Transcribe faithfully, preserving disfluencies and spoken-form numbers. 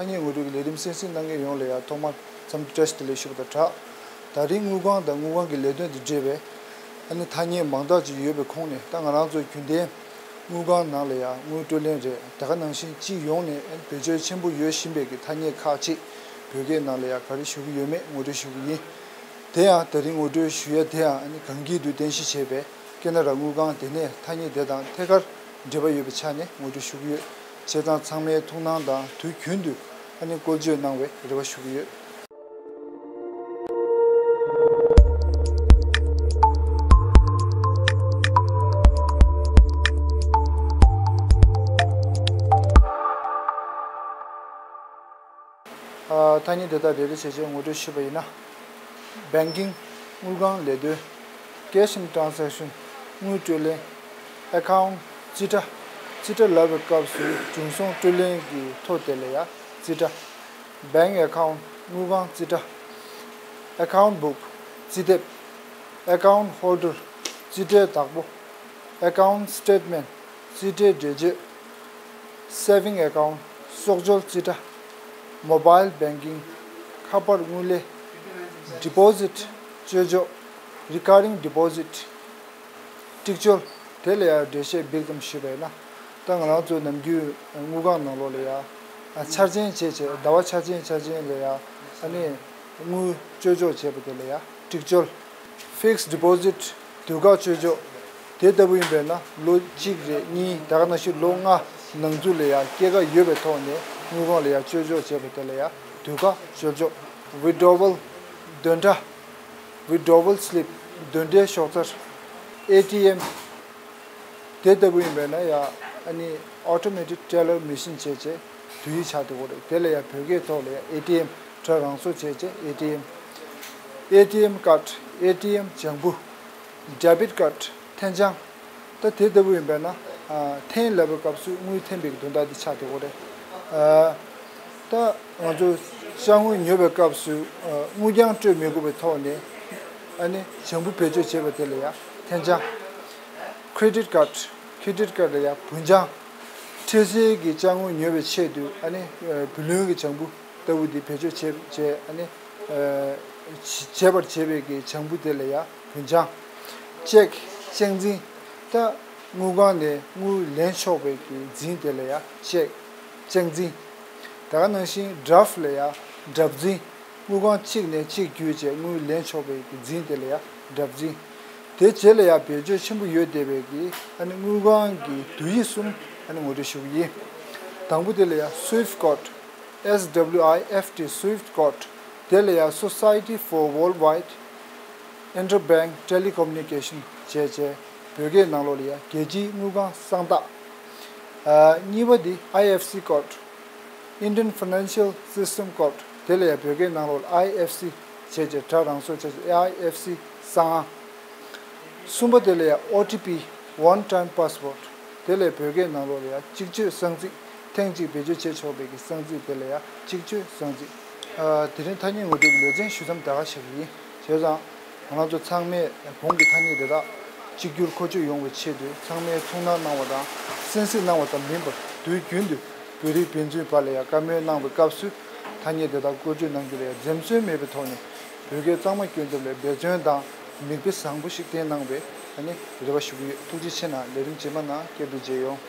ཐ་སྙད་ངོ་སྤྲོད་ཀྱི་ལས་རིམ་གསན་གཟིགས་གནང་མཁན་ཡོངས་ལ་ཡང་ཐོག་མར་འཚམས་འདྲི་བཀྲ་ཤིས་བདེ་ལེགས་ཞུ་བ་དང་སྦྲགས། ད་རིང་དངུལ་ཁང་དང་དངུལ་ཁང་གི་ལས་དོན་དང་འབྲེལ་བའི་ཨ་ནི་ཐ་སྙད་མང་དག་ཅིག་ཡོད་པའི་ཁོངས་ནས། ད་ང་རང་ཚོ་རྒྱུན་ལྡན་དངུལ་ཁང་ནང་ལ་ཡང་དངུལ་སྤྲོད་ལེན་རེད། དེ་ག་ནང་བཞིན་སྤྱི་ཡོངས་ནས་ཨ་ནི་བེད་སྤྱོད་ཆེན་པོ་ཡོད་བཞིན་པའི་གི་ཐ་སྙད་ཁག་ཅིག་བོད་སྐད་ནང་ལ་ཡང་ག་རེ་ཞུ་གི་ཡོད་མེད་ངོ་སྤྲོད་ཞུ་གི་ཡིན། དེ་ཡང་ད་རིང་ངོ་སྤྲོད་ཞུ་ཡ་དེ་ཡང་ཨ་ནི་གངས་སྐྱིད་དུ་རྟེན་གཞི་བྱས་པའི་ཀེ་ན་ར་དངུལ་ཁང་དེ་ནས་ཐ་སྙད་དེ་དང་ཐད་ཀར་འབྲེལ་བ་ཡོད་པའི་ཆ་ནས་ངོ་སྤྲོད་ཞུ་གི་ཡོད། བྱས་ཙང་ཚང་མའི་ཐུགས་སྣང་དང་དུས་རྒྱུན་དུ་ཨ་ནི་བཀོལ་སྤྱོད་གནང་བའི་རེ་བ་ཞུ་གི་ཡོད། ཨ། ཐ་སྙད་དེ་དག་རེ་རེ་བྱས་བྱས་ངོ་སྤྲོད་ཞུས་པ་ཡིན་ན། Banking དངུལ་ཁང་ལས་དོན། Cash in transaction དངུལ་སྤྲོད་ལེན། Account རྩིས་ཁྲ། རྩིས་ཁྲ་ལབ་པའི་སྐབས་སུ་བྱུང་སོང་སྤྲོད་ལེན་གྱི་ཐོ་དེ་ལ་ཡང་རྩིས་ཁྲ། Bank account དངུལ་ཁང་རྩིས་ཁྲ། Account book རྩིས་དེབ། Account holder རྩིས་ཁྲའི་བདག་པོ། Account statement རྩིས་ཁྲའི་འགྲེལ་བརྗོད། Saving account གསོག་འཇོག་རྩིས་ཁྲ། Mobile banking ཁ་པར་དངུལ་ལས། Deposit བཅོལ་འཇོག Recurring deposit སྒྲིག་སྦྱོར། དེ་ལ་ཡང་འགྲེལ་བཤད་འབིག་ཙམ་ཞུས་པ་ཡིན་ན། ད་ང་རང་ཚོ་ནམ་རྒྱུན་དངུལ་ཁང་ནང་ལོགས་ལ་ཡང་འཆར་ཅན་བྱས་བྱས་ཟླ་བ་འཆར་ཅན་འཆར་ཅན་ལ་ཡང་ཨ་ནི་དངུལ་བཅོལ་འཇོག་བྱས་པ་དེ་ལ་ཡང་སྒྲིག་སྦྱོར། Fixed deposit དུས་བཀག་བཅོལ་འཇོག་དེ་ལྟ་བུ་ཡིན་པས་ན་ལོ་གཅིག་རེ་གཉིས་ད་ག་ནང་བཞིན་ལོ་ལྔ་ནང་ཚུད་ལ་ཡང་སྐྱེད་ཀ་ཡོད་པའི་ཐོག་ནས་དངུལ་ཁང་ལ་ཡང་བཅོལ་འཇོག་བྱས་པ་དེ་ལ་ཡང་དུས་བཀག་བཅོལ་འཇོག Withdrawal འདོན་ཁྲ། Withdrawal slip འདོན་ཁྲའི་ཤོག་ཚར། ཨེ་ཊི་ཨེམ་དེ་ལྟ་བུ་ཡིན་པས་ན་ཡང་ཨ་ནི་Automatic Teller Machine བྱས་བྱས་དུས་ཡིག་ཆགས་འདུག་གོ་རེད། དེ་ལ་ཡང་བོད་སྐད་ཐོག་ལ་ཡང་ཨེ་ཊི་ཨེམ་ཁྲ་རང་བཟོ་བྱས་བྱས་ཨེ་ཊི་ཨེམ། ཨེ་ཊི་ཨེམ་ཀཌ་ཨེ་ཊི་ཨེམ་ལྗང་བུ། Debit card འཐེན་ལྗང་། ད་དེ་ལྟ་བུ་ཡིན་པས་ན་ཨ་འཐེན་ལབ་པའི་སྐབས་སུ་དངུལ་འཐེན་པའི་དོན་དག་འདི་ཆགས་འདུག་གོ་རེད། ཨ་ད་ང་ཚོ་ཅ་དངོས་ཉོ་བའི་སྐབས་སུ་ཨ་དངུལ་རྐྱང་སྤྲོད་མི་དགོས་པའི་ཐོག་ནས་ཨ་ནི་ལྗང་བུ་བེད་སྤྱོད་བྱེད་པ་དེ་ལ་ཡང་འཐེན་ལྗང་། Credit card credit card ལ་ཡང་བུན་ལྗང་། འཕྲལ་སེལ་གྱི་ཅ་དངོས་ཉོ་བའི་ཆེད་དུ་ཨ་ནི་ཨ་བུ་ལོན་གྱི་ལྗང་བུ་ལྟ་བུ་འདི་བེད་སྤྱོད་བྱེད་བྱས་ཨ་ནི་ཨ་བྱེད་པར་བྱེད་པའི་གི་ལྗང་བུ་དེ་ལ་ཡང་བུན་ལྗང་། Cheque ཅེག་འཛིན། ད་དངུལ་ཁང་ནས་དངུལ་ལེན་ཆོག་པའི་གི་འཛིན་དེ་ལ་ཡང་ཅེག་ཅེག་འཛིན། ད་ག་ནང་བཞིན་Draft ལ་ཡང་ཌབ་འཛིན། དངུལ་ཁང་གཅིག་ནས་གཅིག་བརྒྱུད་བྱས་དངུལ་ལེན་ཆོག་པའི་གི་འཛིན་དེ་ལ་ཡང་ཌབ་འཛིན། དེ་རྗེས་ལ་ཡང་བེད་སྤྱོད་ཆེན་པོ་ཡོད་བསྡད་པའི་གི་ཨ་ནི་དངུལ་ཁང་གི་བསྡུ་ཡིག་གསུམ་ཨ་ནི་ངོ་སྤྲོད་ཞུ་གི་ཡིན། དང་པོ་དེ་ལ་ཡང་Swift code S W I F T Swift code དེ་ལ་ཡང་Society for Worldwide Interbank Telecommunication བྱས་བྱས་བོད་སྐད་ནང་ལོགས་ལ་ཡང་རྒྱལ་སྤྱིའི་དངུལ་ཁང་གསང་རྟགས། ཨ་གཉིས་པ་འདི་I F C code Indian Financial System code དེ་ལ་ཡང་བོད་སྐད་ནང་ལོགས་ལ་I F C བྱས་བྱས་སྒྲ་རང་སོར་བྱས་བྱས་I F C གསང་ཨང་། གསུམ་པ་དེ་ལ་ཡང་O T P One Time Password དེ་ལས་བོད་སྐད་ནང་ལོགས་ལ་ཡང་གཅིག་སྤྱོད་གསང་ཚིག་ཐེངས་གཅིག་བེད་སྤྱོད་བྱེད་ཆོག་པའི་གི་གསང་ཚིག་དེ་ལ་ཡང་གཅིག་སྤྱོད་གསང་ཚིག་ཨ་དེ་རིང་ཐ་སྙད་ངོ་སྤྲོད་ཀྱི་ལེ་ཚན་ཞུ་མཚམས་ད་ག་བཞག་གི་ཡིན། བྱས་ཙང་ང་རང་ཚོ་ཚང་མས་གོང་གི་ཐ་སྙད་དེ་དག་གཅིག་གྱུར་མཁོ་སྤྱོད་ཡོང་བའི་ཆེད་དུ་ཚང་མས་ཐུགས་སྣང་གནང་བ་དང་གསན་གཟིགས་གནང་བ་ཙམ་མིན་པར་དུས་རྒྱུན་དུ་བོད་རིགས་ཕན་ཚུན་བར་ལ་ཡང་བཀའ་མོལ་གནང་བའི་སྐབས་སུ་ཐ་སྙད་དེ་དག་བཀོལ་སྤྱོད་གནང་རྒྱུ་ལ་ཡང་འཛེམ་ཟོན་མེད་པའི་ཐོག་ནས་བོད་སྐད་གཙང་མ་སྐྱོན་ཐབས་ལ་འབད་བརྩོན་དང་མིག་དཔེ་བཟང་པོ་ཞིག་བསྟན་གནང་བའི་ཨ་ནི་རེ་བ་ཞུ་གི་ཡོད། ཐུགས་རྗེ་ཆེ་གནང་། ལས་རིམ་རྗེས་མ་ནང་བསྐྱར་དུ་མཇལ་ཡོང་།